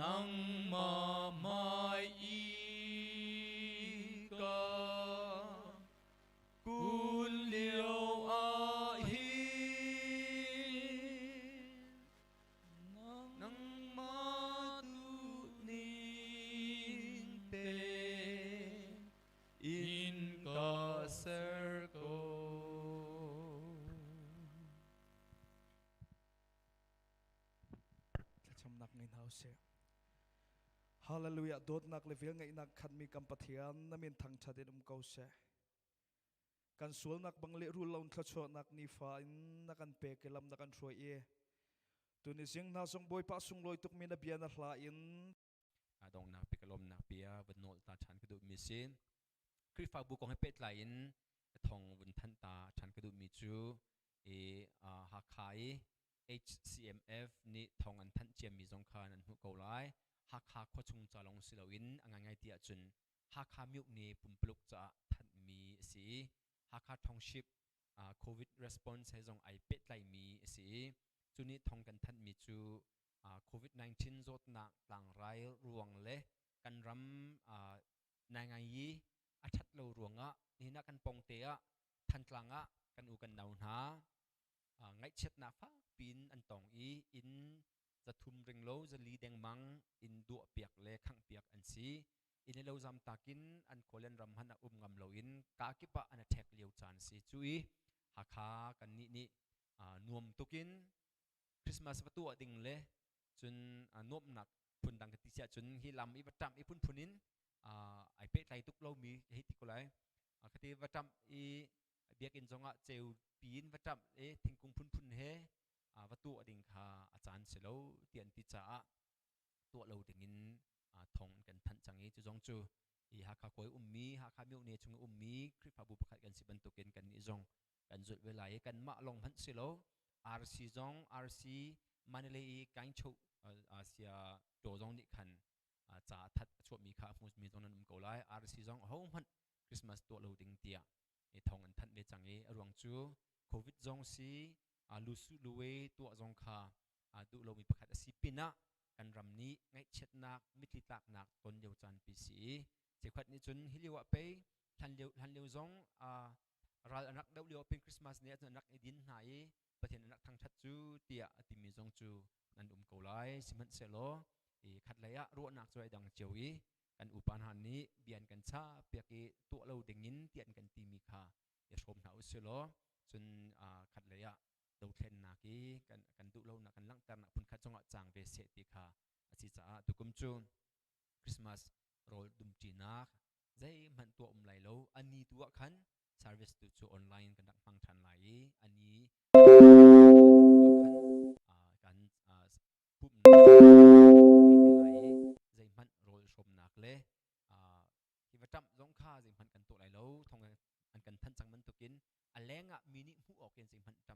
Nangmah hmai i ka kun lio ah hin nangmah duhning te in ka ser ko. Thlacamnak ngei hna usih. Hallelujah dawtnak le velngeihnak khatmi kan Pathian na min thangṭhat in um ko seh. Kan sualnak bang le rul lo thluachuahnak nifa in na kan pek i lam na kan hruai i tuni zing hna zong Bawipa sunglawi tukmi na bia na hla in Dongnak pi ka lawmnak bia vun nawl ta ṭhan ka duhmi si. Khrihfabu kong he pehtlai in thong vun thanh ta ṭhan ka duhmi cu i Hakha i HCMF nih thong an thanh ciami zong kha nan hmuh ko lai. Hakha khuachung ca lawng si loin a ngaingai ti ahcun Hakha myohne pumpuluk caah thanhmi a si i Hakha Township COVID response he zong ai pehtlaimi a si i cu nih thong kan thanhmi cu COVID-19 zawtnak tlangrai ruang le kan ram naingai i a ṭhat lo ruangah nihin ah kan pongte ah Thantlang ah kan u kan nau hna ngaihchiatnak fak piin an tong i inn zathum ringlo zali dengmang inn duahpiak le khanghpiak an si. Inn le lo zamtak in an khualian ram hmanh ah um ngam loin kakip ah an i ṭhek lio caan si. Cu i Hakha kannih nih nuam tukin Christmas va tuah ding le cun nuamhnak phundang ka ti si ahcun hi lam i va ṭamh i phunphun in ai pehtlai tuk lomi hei ti ko lai. Khati va ṭamh i biakinn zongah ceu piin va ṭamh i thingkung phunphun he va tuah ding kha a caan si lo ti an ti caah tuah lo dingin thong an kan thanh cang i cu zong cu i Hakha kawi ummi Hakha myone chung i ummi Khrihfabu pakhat kan si bantukin kannih zong kan zulh ve lai i kanmah lawng hmanh si lo RC zong RC Manalay i Kaingcho Asia ṭaw zong nih khan ca a that a chuahmi kha a hmumi zong nan um ko lai. RC zong ahohmanh Christmas tuah lo ding tiah i thong an thanh ve cang i a ruang cu COVID zong si lusu luwe tuah zong kha duh lomi pakhat a si pinah kan ram nih ngaihchiatnak mitthli tlaknak ton lio caan pi si i cheukhat nih cun hi lio ah pei hlan lio hlan lio zong ral an rak doh lio pin Christmas ni ahcun an rak i din hna i Pathian an rak thangṭhat cu tiah a timi zong cu nan um ko lai. Sihmanhsehlaw i khatlei ah ruahnak cu ai dang cio i kan upa hna nih bia an kan chah piak i tuah lo dingin tiah an kan timi kha i hrawm hna usih law cun khatlei ah dothlennak i kan kan duh lonak kan langhternak phunkhat zongah cang ve seh ti kha a si caah tukum cu Christmas rawl dumṭinak zeihmanh tuah um lai lo. A ni tu ah khan service tu cu online kan rak hmang ṭhan lai i a ni tu ah khan kan pumhnak ngei te lai i zeihmanh rawl hrawmnak le hi va ṭamh zong kha zeihmanh kan tuah lai lo. Thong an kan thanh cang bantukin a leng ah mi nih hmuh awk in zeihmanh ṭamh.